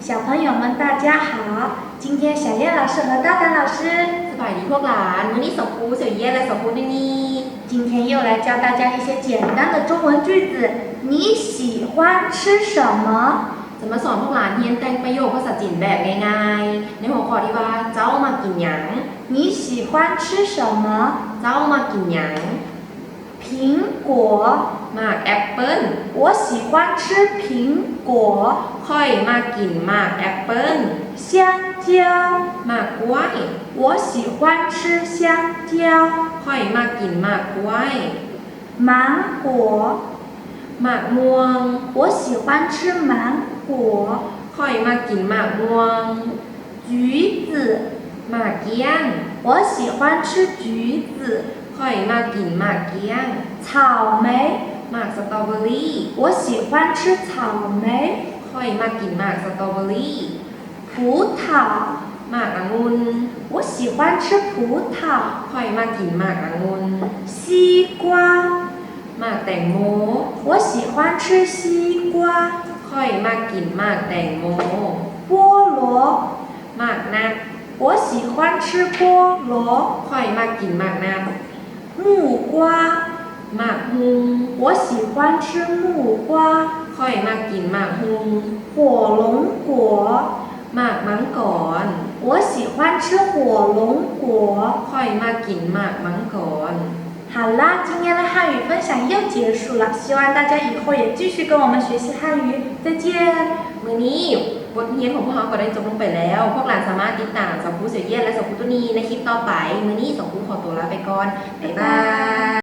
小朋友们，大家好！今天小燕老师和大胆老师 ສະບາຍດີພວກຫຼານ, ມື້ນີ້ສອງຄູ ສຽວຢຽນ ແລະ ສອງຄູ ນີນີ 今天又来教大家一些简单的中文句子。你喜欢吃什么？ ຈະມາສອນພວກຫຼານຮຽນແຕ່ງປະໂຫຍກພາສາຈີນແບບງ່າຍໆ ໃນຫົວຂໍ້ທີ່ວ່າ ເຈົ້າມັກກິນຫຍັງ? 你喜欢吃什么？ ເຈົ້າມັກກິນຫຍັງ? 苹果 ໝາກແອັບເປິ້ນ. 我喜欢吃苹果. ຂ້ອຍມັກກິນໝາກແອັບເປິ້ນ. 香蕉 ໝາກກ້ວຍ. 我喜欢吃香蕉. ຂ້ອຍມັກກິນໝາກກ້ວຍ. 芒果 ໝາກມ່ວງ. 我喜欢吃芒果. ຂ້ອຍມັກກິນໝາກມ່ວງ. 橘子 ໝາກກ້ຽງ. 我喜欢吃橘子. ຂ້ອຍມັກກິນໝາກກ້ຽງ. 草莓 ໝາກສະຕໍເບີຣີ. 我喜欢吃草莓. ຂ້ອຍມັກກິນໝາກສະຕໍເບີຣີ. 葡萄 ໝາກອະງຸ່ນ. 我喜欢吃葡萄. ຂ້ອຍມັກກິນໝາກອະງຸ່ນ. 西瓜 ໝາກແຕງໂມ. 我喜欢吃西瓜. ຂ້ອຍມັກກິນໝາກແຕງໂມ. 菠萝 ໝາກນັດ. 我喜欢吃菠萝. ຂ້ອຍມັກກິນໝາກນັດ. 木瓜 ໝາກຮຸ່ງ. 我喜欢吃木瓜. ຂ້ອຍມັກກິນໝາກຮຸ່ງ. 火龙果 ໝາກມັງກອນ. 我喜欢吃火龙果. ຂ້ອຍມັກກິນໝາກມັງກອນ. 好啦，今天的汉语分享又结束了，希望大家以后也继续跟我们学习汉语。再见。 ມື້ນີ້ບົດຮຽນຂອງພວກເຮົາກໍໄດ້ຈົບລົງໄປແລ້ວ. ພວກຫຼານສາມາດຕິດຕາມສອງຄູ ສຽວຢຽນ ແລະ ສອງຄູ ນີນີ ໃນຄລິບຕໍ່ໄປ. ມື້ນີ້ສອງຄູຂໍຕົວລາໄປກ່ອນ. ບາຍບາຍ.